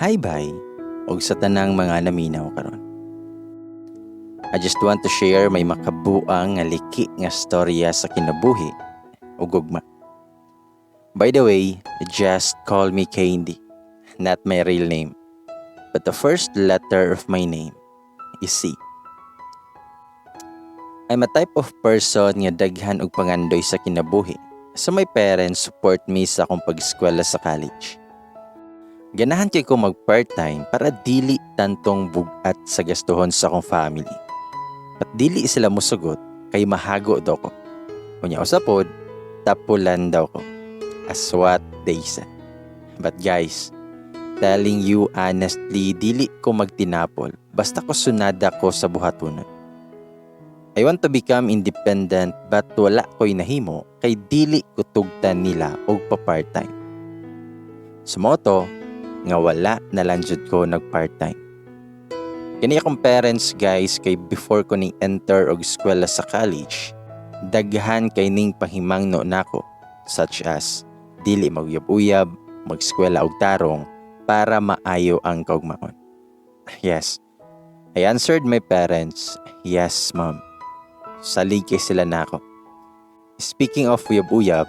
Hi bye, og sa tanang mga naminaw karon. I just want to share may makabuang nga liki nga storya sa kinabuhi ug gugma. By the way, just call me Candy, not my real name. But the first letter of my name is C. I'm a type of person nga daghan og pangandoy sa kinabuhi. So my parents support me sa akong pag-eskwela sa college. Ganahan kay ko mag part-time para dili tantong bugat sa gastuhon sa akong family. But dili sila musugot kay mahago daw ko. Unya usa pod, tapulan daw ko. As what they said. But guys, telling you honestly, dili ko magtinapol. Basta ko sunada ko sa buhatonon. I want to become independent, but wala ko'y nahimo kay dili ko tugtan nila og pa part-time. So mao to nga wala na lang jud ko nag part-time. Kani akong parents, guys, kay before ko ning enter og eskwela sa college, daghan kay ning pahimangno nako, such as dili magyab-uyab, magskwela og tarong para maayo ang kaugmaon. Yes, I answered my parents, "Yes, Mom." Salig kay sila nako. Speaking of uyab-uyab,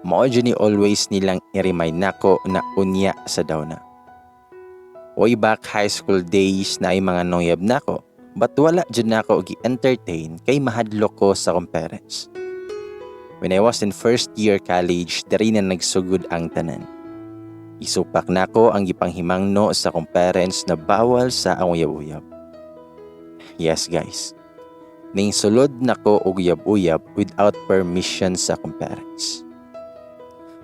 mao jud ni always nilang i-remind nako na unya sa daw na. Way back high school days na ay mga nongyab nako, but wala jud nako gi-entertain kay mahadlok ko sa akong parents. When I was in first year college, diri na nagsugod ang tanan. Isupak nako ang gipanghimangno sa akong parents na bawal sa ang uyab-uyab. Yes, guys. Ning sulod nako og uyab-uyab without permission sa akong parents.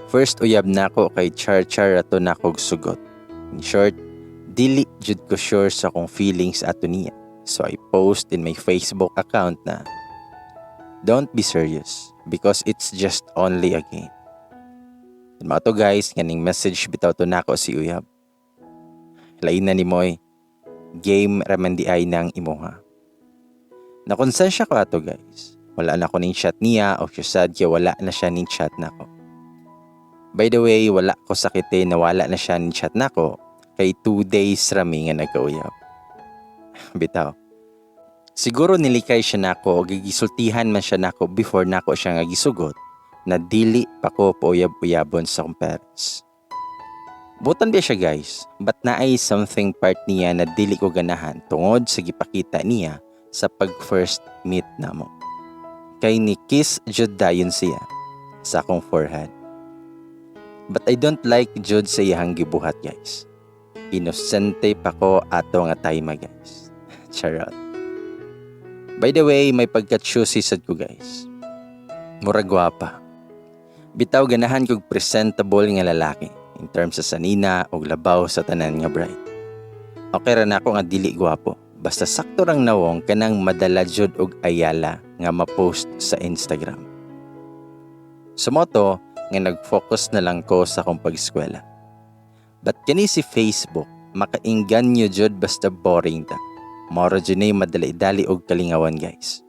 First uyab nako kay char-char ato nako og sugot. In short, dili jud ko sure sa akong feelings ato niya. So I post in my Facebook account na, "Don't be serious because it's just only a game." And mao to, guys, nga ning message bitaw to nako si uyab. "Lain na ni moy, game raman di ay nang imuha." Nakonsensya ko ato, guys. Wala na ko ning chat niya o siya sad kay wala na siya ning chat nako. By the way, wala ko sakite na wala na siya ning chat nako kay 2 days rami nga nagkauyab. Bitaw. Siguro nilikay siya nako o gigisultihan man siya nako before nako siya nga gisugot na dili pa ko pauyab-uyabon sa akong parents. Butan ba siya, guys, but naay something part niya na dili ko ganahan tungod sa gipakita niya sa pag first meet namo. Kay ni kiss jud dayon siya sa akong forehead. But I don't like jud sa iyang gibuhat, guys. Inosente pa ko ato nga time, guys. Charot. By the way, may pagka-choosy sad ko, guys. Murag gwapa. Bitaw ganahan kog presentable nga lalaki in terms sa sanina og labaw sa tanan nga bright. Okay ra nako nga dili gwapo. Basta sakto rang nawong, kanang madala jud og ayala nga ma-post sa Instagram. So mao to nga nag-focus na lang ko sa akong pag-eskwela. But kani si Facebook, makainganyo jud basta boring ta. Moro jud ni madali-dali og kalingawan, guys.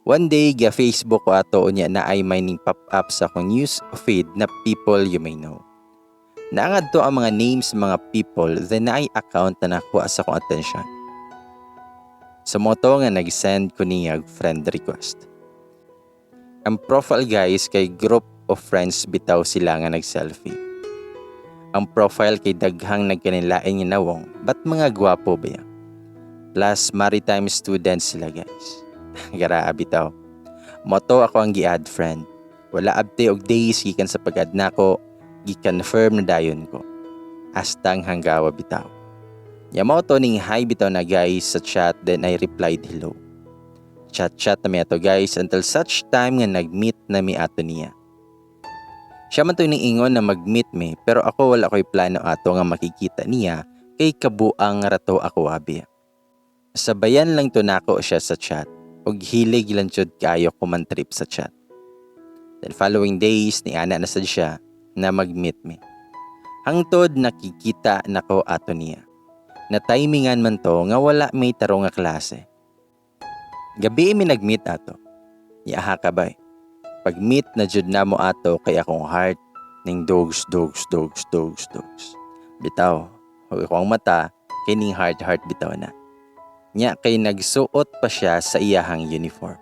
One day, ga Facebook ko ato, unya na ay may ning pop up sa akong news feed na people you may know. Naangad to ang mga names sa mga people, then naay account na nakuha sa akong attention. Sa mao to nga nag-send ko niya og friend request. Ang profile, guys, kay group of friends bitaw sila nga nag-selfie. Ang profile kay daghang nagkanilain nga nawong, but mga gwapo ba ya? Plus maritime students sila, guys. Grabe bitaw. Mao to ako ang gi-add friend. Wala abte og days gikan sa pag-add nako, gi-confirm na dayon ko. Astang hanggawa bitaw. Ya mao to ning hi bitaw na, guys, sa chat, then I replied hello. Chat chat na mi ato, guys, until such time nga nag-meet na mi ato niya. Siya man to ning ingon na mag-meet mi, pero ako wala ko'y plano ato nga makikita niya kay kabuang rato ako abi. Sabayan lang to nako siya sa chat ug hilig lang jud kaayo ko man trip sa chat. Then following days ni ana na sad siya na mag-meet mi. Hangtod nakikita nako ato niya. Na timingan man to nga wala may tarong nga klase. Gabi mi nag-meet ato. Yaha ka bay. Pag meet na jud namo ato kay akong heart ning dogs dogs dogs dogs dogs. Bitaw. Ug akong mata kining heart heart bitaw na. Nya kay nagsuot pa siya sa iyahang uniform.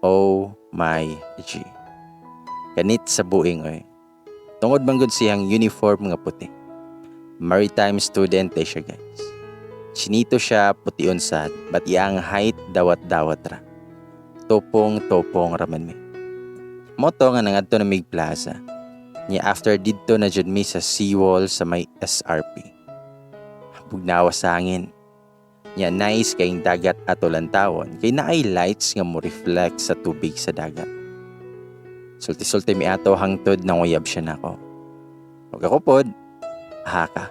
Oh my G. Kanit sa buing oy. Tungod man gud siyang uniform nga puti. Maritime student eh siya, guys. Chinito siya, pution sad, but iyang height dawat-dawat ra. Tupong-tupong raman mi. Mao to nga nangadto na mig plaza. Nya after didto na jud mi sa seawall sa may SRP. Bugnawa sa hangin. Nya nice kayong dagat ato lantawon kay naay lights nga mo reflect sa tubig sa dagat. Sulti-sulti mi ato hangtod nanguyab siya nako. Ug ako pod, haka.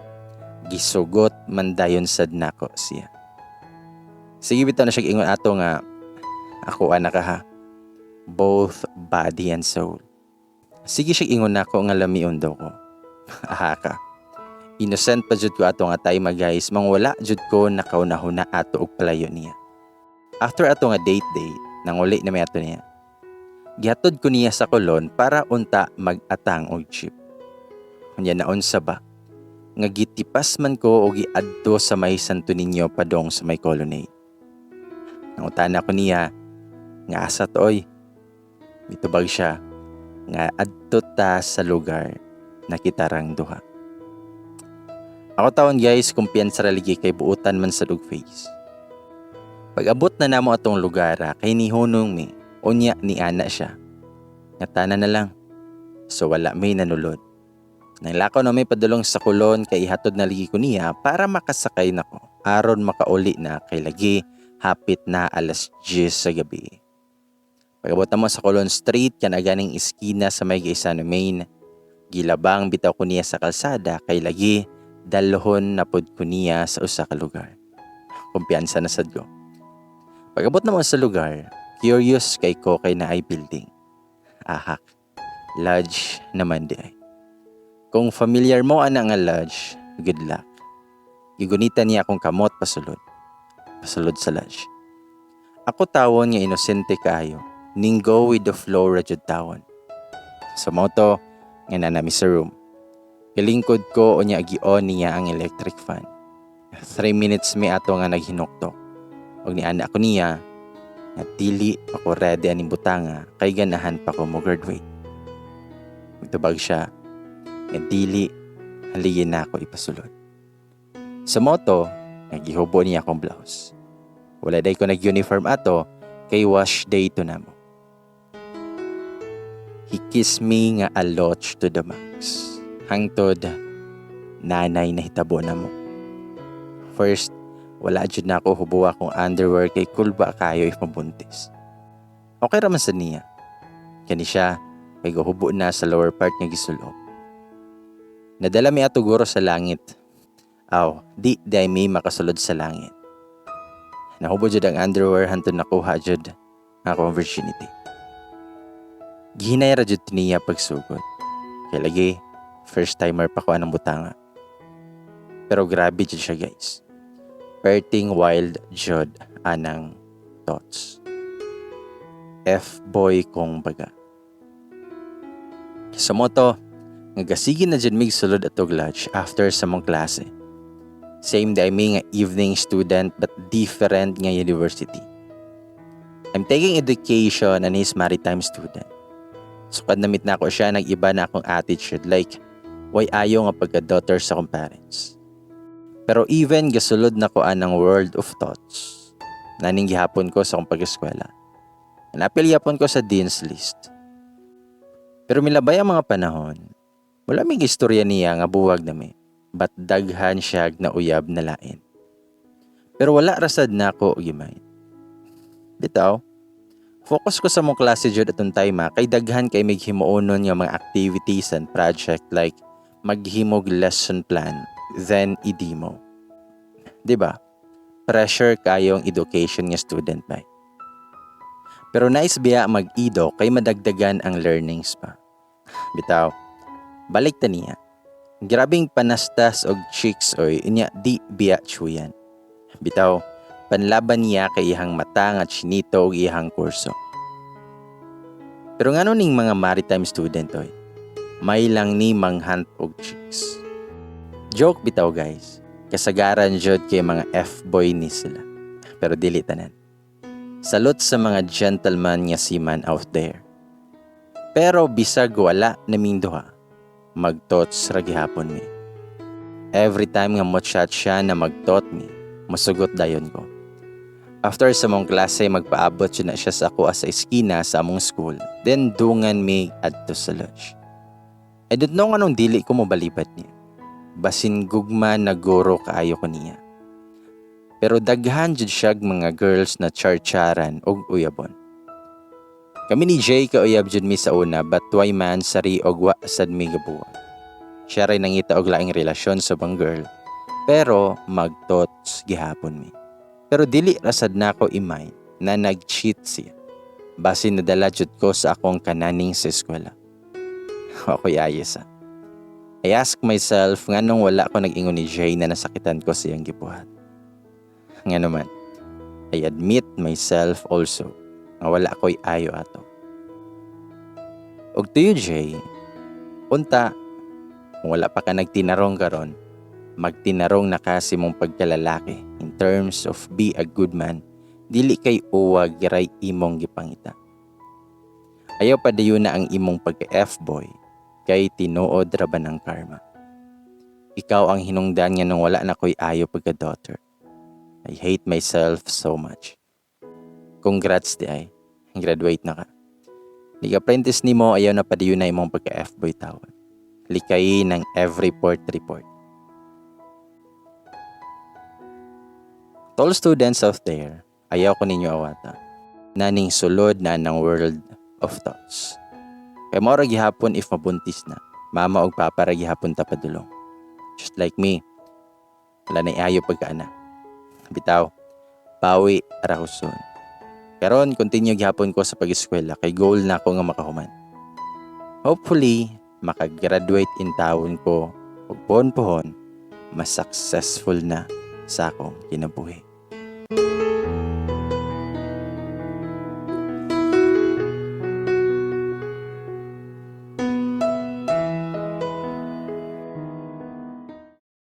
Gisugot man dayon sad nako siya. Sige bitaw na siya ingon ato nga ako anak ka ha. Both body and soul. Sige siya ingon nako nga lamion daw ko. Aha ka. Innocent pa jud ko ato nga time, guys, mang wala jud ko nakaunahuna ato og palayo niya. After ato nga date date, nanguli na may ato niya. Gihatod ko niya sa Colon para unta mag-atang og jeep. Unya naunsa ba? Nga gitipas man ko og giadto sa may Santo Niño padong sa may Colonnade. Nangutana ko niya nga asa to oy. Mitubag siya nga adto ta sa lugar na kitarang duha. Ako tawon, guys, kumpiyansa ra lagi kay buutan man sa dug face. Pag abot na namo atong lugar ah, kay nihunong mi, unya ni ana siya. Nga tanan na lang. So wala may nanulod. Nanglakaw na may padulong sa Colon kay ihatod na lagi ko niya para makasakay nako. Aron makauli na kay lagi hapit na alas 10 sa gabi. Pag-abot na mo sa Colon Street, kana ganing iskina sa may Gaisano Main, gilabang bitaw ko niya sa kalsada kay lagi dalhon na pod ko niya sa usa ka lugar. Kumpiyansa na sad ko. Pag-abot na mo sa lugar, curious kay ko kay naay building. Ahak, lodge naman di ay. Kung familiar mo ana nga lodge, good luck. Gigunitan niya akong kamot pasulod. Pasulod sa lodge. Ako tawon nga inosente kaayo. Ning go with the flow ra jud tawon. Sa mao to nga nanami sa room. Gilingkod ko unya gi-on niya ang electric fan. 3 minutes mi ato nga naghinuktok. Og ni ana ko niya nga dili pa ko ready aning butanga kay ganahan pa ko mo graduate. Mitubag siya nga dili haligi na ako ipasulod. Sa mao to, nga gihubo niya akong blouse. Wala day ko nag-uniform ato kay wash day to namo. He kissed me nga aloch to the max. Hangtod nanay nahitabo namo. First, wala jud na ako hubo akong underwear kay kulba kayo if mabuntis. Okay raman sa niya. Kani siya kay gahubo na sa lower part nga gisulob. Nadala mi ato guro sa langit. Aw, di day mi makasulod sa langit. Nahubo jud ang underwear hantod nakuha jud ang akong virginity. Gihinay ra jud niya pagsugod. Kay lagi first timer pa ko anang butanga. Pero grabe jud siya, guys. Perting wild jud anang thoughts. F-boy kong baga. Sa mao to, nga gasige na jud mig sulod atog lodge after sa mong klase. Same day mi nga evening student but different nga university. I'm taking education and he's maritime student. Sukad na meet na ako siya, nag-iba na akong attitude, like way ayo nga pagka-daughter sa akong parents. Pero even gasulod na ko anang world of thoughts, naning gihapon ko sa akong pag-eskwela. Napil gihapon ko sa dean's list. Pero milabay ang mga panahon, wala may istorya niya nga buwag nami, but daghan siya na uyab na lain. Pero wala rasad na ako gimay. Bitaw, focus ko sa mong klase jud atong time ah, kay daghan kay mig himuonon nga mga activities and project like maghimog lesson plan then i-demo. 'Di ba? Pressure kayong education nga student ba. Pero nice biya mag-ido kay madagdagan ang learnings pa. Bitaw, balik ta niya. Grabing panastas og chicks oy, inya di biya tsuyan. Bitaw, panlaban niya kay ihang mata nga chinito og ihang kurso. Pero ngano ning mga maritime student oy? May lang ni manghunt og chicks. Joke bitaw, guys. Kasagaran jud kay mga F-boy ni sila. Pero dili tanan. Salute sa mga gentleman nga seaman out there. Pero bisag wala naming duha, magtots ra gihapon mi. Every time nga mo chat siya na magtot mi, musugot dayon ko. After sa mong klase, magpaabot siya na siya sa ako sa eskina sa among school. Then dungan mi adto sa lunch. I don't know nganong dili ko mobalibad niya. Basin gugma na guro kaayo ko niya. Pero daghan jud siya mga girls na charcharan og uyabon. Kami ni Jay kauyab jud mi sa una, but why man sari og wa sad mi gabuwag. Siya ray nangita og laing relasyon sa ubang girl, pero magtots gihapon mi. Pero dili rasad nako i-mind na nag-cheat siya. Basin nadala jud ko sa akong kananing sa eskwela. Ako'y ayos ah. I ask myself nganong wala ko nag-ingon ni Jay na nasakitan ko siyang gibuhat. Nga naman, I admit myself also nga wala ko'y ayo ato. Og to you, Jay, unta, kung wala pa ka nagtinarong karon, magtinarong na ka sa imong pagkalalaki in terms of be a good man, dili kay uwag ray imong gipangita. Ayaw pa dayon na ang imong pagka F-boy kay tinuod ra ba ng karma. Ikaw ang hinungdan nga nung wala na ko'y ayo pagka-daughter. I hate myself so much. Congrats di ay. Graduate na ka. Nig-apprentice nimo, ayaw na padayon na imong pagka F-boy tawon. Likay ng every port report. To all students out there, ayaw ko ninyo awata. Naning sulod na ng world of thoughts. Kay mao ra gihapon if mabuntis na, mama og papa ra gihapon ta padulong. Just like me, wala na ayo pagkaanak. Bitaw, bawi ra ko soon. Karon continue gihapon ko sa pag-eskwela kay goal na ako nga makahuman. Hopefully, makagraduate in taon ko ug pohon-pohon, mas successful na sa akong kinabuhi.